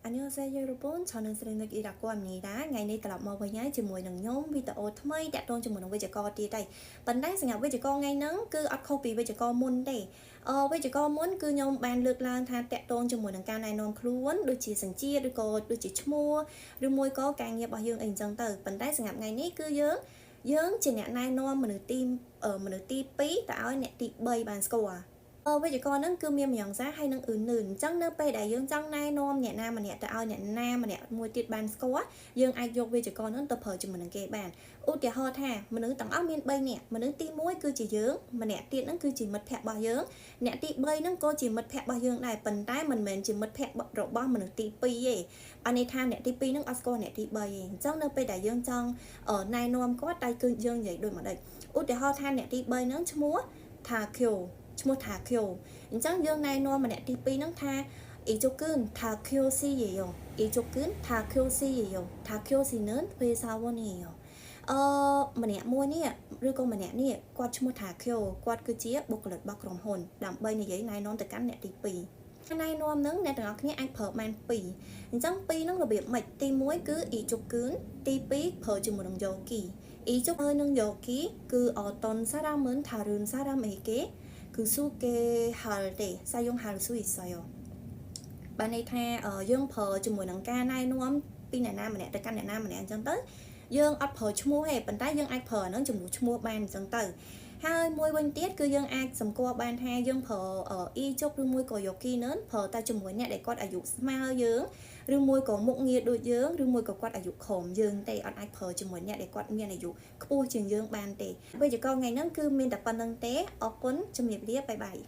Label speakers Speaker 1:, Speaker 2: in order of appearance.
Speaker 1: 안녕하세요 여러분, 저는 스레닉이라고 합니다. ថ្ងៃនេះត្រឡប់មកវិញហើយជាមួយនឹងខ្ញុំវីដេអូថ្មីតាក់ទងជាមួយនឹងវេយ្យាករណ៍ទៀតហើយប៉ុន្តែសម្រាប់វេយ្យាករណ៍ថ្ងៃហ្នឹងគឺអត់ខុសពីវេយ្យាករណ៍មុនទេអឺវេយ្យាករណ៍មុនគឺខ្ញុំបានលើកឡើងថាតាក់ទងជាមួយនឹងការណែនាំខ្លួនដូចជាសញ្ជាតិឬក៏ដូចជាឈ្មោះឬមួយក៏ការងាររបស់យើងអីអញ្ចឹងទៅប៉ុន្តែសម្រាប់ថ្ងៃនេះគឺយើងយើងជាអ្នកណែនាំមនុស្សទីមនុស្សទី2ទៅឲ្យអ្នកទី3បានស្គាល់វេយ្យាករណ៍ហ្នឹងគឺមានម្យ៉ាងសាហើយនឹងអឺនឿនអញ្ចឹងនៅពេលដែលយើងចង់ណែនាំអ្នកណាម្នាក់ទៅឲ្យអ្នកណាម្នាក់មួយទៀតបានស្គាល់យើងអាចយកវេយ្យាករណ៍ហ្នឹងទៅប្រើជាមួយនឹងគេបានឧទាហរណ៍ថាមនុស្សទាំងអស់មាន3នាក់មនុស្សទី1គឺជាយើងម្នាក់ទៀតហ្នឹងគឺជាមិត្តភក្តិរបស់យើងអ្នកទី3ហ្នឹងក៏ជាមិត្តភក្តិរបស់យើងដែរប៉ុន្តែមិនមែនជាមិត្តភក្តិរបស់មនុស្សទី2ទេអានេះថាអ្នកទី2ហ្នឹងអត់ស្គាល់អ្នកទី3ទេអញ្ចឹងនៅពេលដែលយើងចង់ណែនាំគាត់តែគឺយើងនិយាយដូចម្ដេចឧទាហរណ៍ថាអ្នកទី3ហ្នឹងឈ្មោះថាខៀវឈ្មោះថាខៀវអញ្ចឹងយើងណែនាំម្នាក់ទី2ហ្នឹងថា 이쪽은 다큐 씨예요. 이쪽은 다큐 씨예요. 다큐 씨는 회사원이에요. អឺម្នាក់មួយនេះឬក៏ម្នាក់នេះគាត់ឈ្មោះថាខៀវគាត់គឺជាបុគ្គលិករបស់ក្រុមហ៊ុនដើម្បីនិយាយណែនាំទៅកាន់អ្នកទី2ណែនាំនឹងអ្នកទាំងអស់គ្នាអាចប្រើបាន2អញ្ចឹង2ហ្នឹងរបៀបម៉េចទី1គឺ 이쪽은 ទី2ប្រើជាមួយនឹង 여기 이쪽 និង 여기 គឺ 어떤 사람은 다른 사람에게 그 소개할 때 사용할 수 있어요. បានន័យថាយើងប្រើជាមួយនឹងការណែនាំពីអ្នកណាម្នាក់ទៅកាន់អ្នកណាម្នាក់អញ្ចឹងទៅយើងអត់ប្រើឈ្មោះទេប៉ុន្តែយើងអាចប្រើអាហ្នឹងជំនួសឈ្មោះបានអញ្ចឹងទៅហើយមួយវិញទៀតគឺយើងអាចសម្គាល់បានថាយើងប្រើ 이쪽 ឬមួយក៏ 여기 នឹងប្រើតែជាមួយអ្នកដែលគាត់អាយុស្មើយើងឬមួយក៏មុខងារដូចយើងឬមួយក៏គាត់អាយុក្រោមយើងទេអត់អាចប្រើជាមួយអ្នកដែលគាត់មានអាយុខ្ពស់ជាងយើងបានទេវេយ្យាករណ៍ថ្ងៃហ្នឹងគឺមានតែប៉ុណ្្នឹងទេអរគុណជំរាបលា bye bye.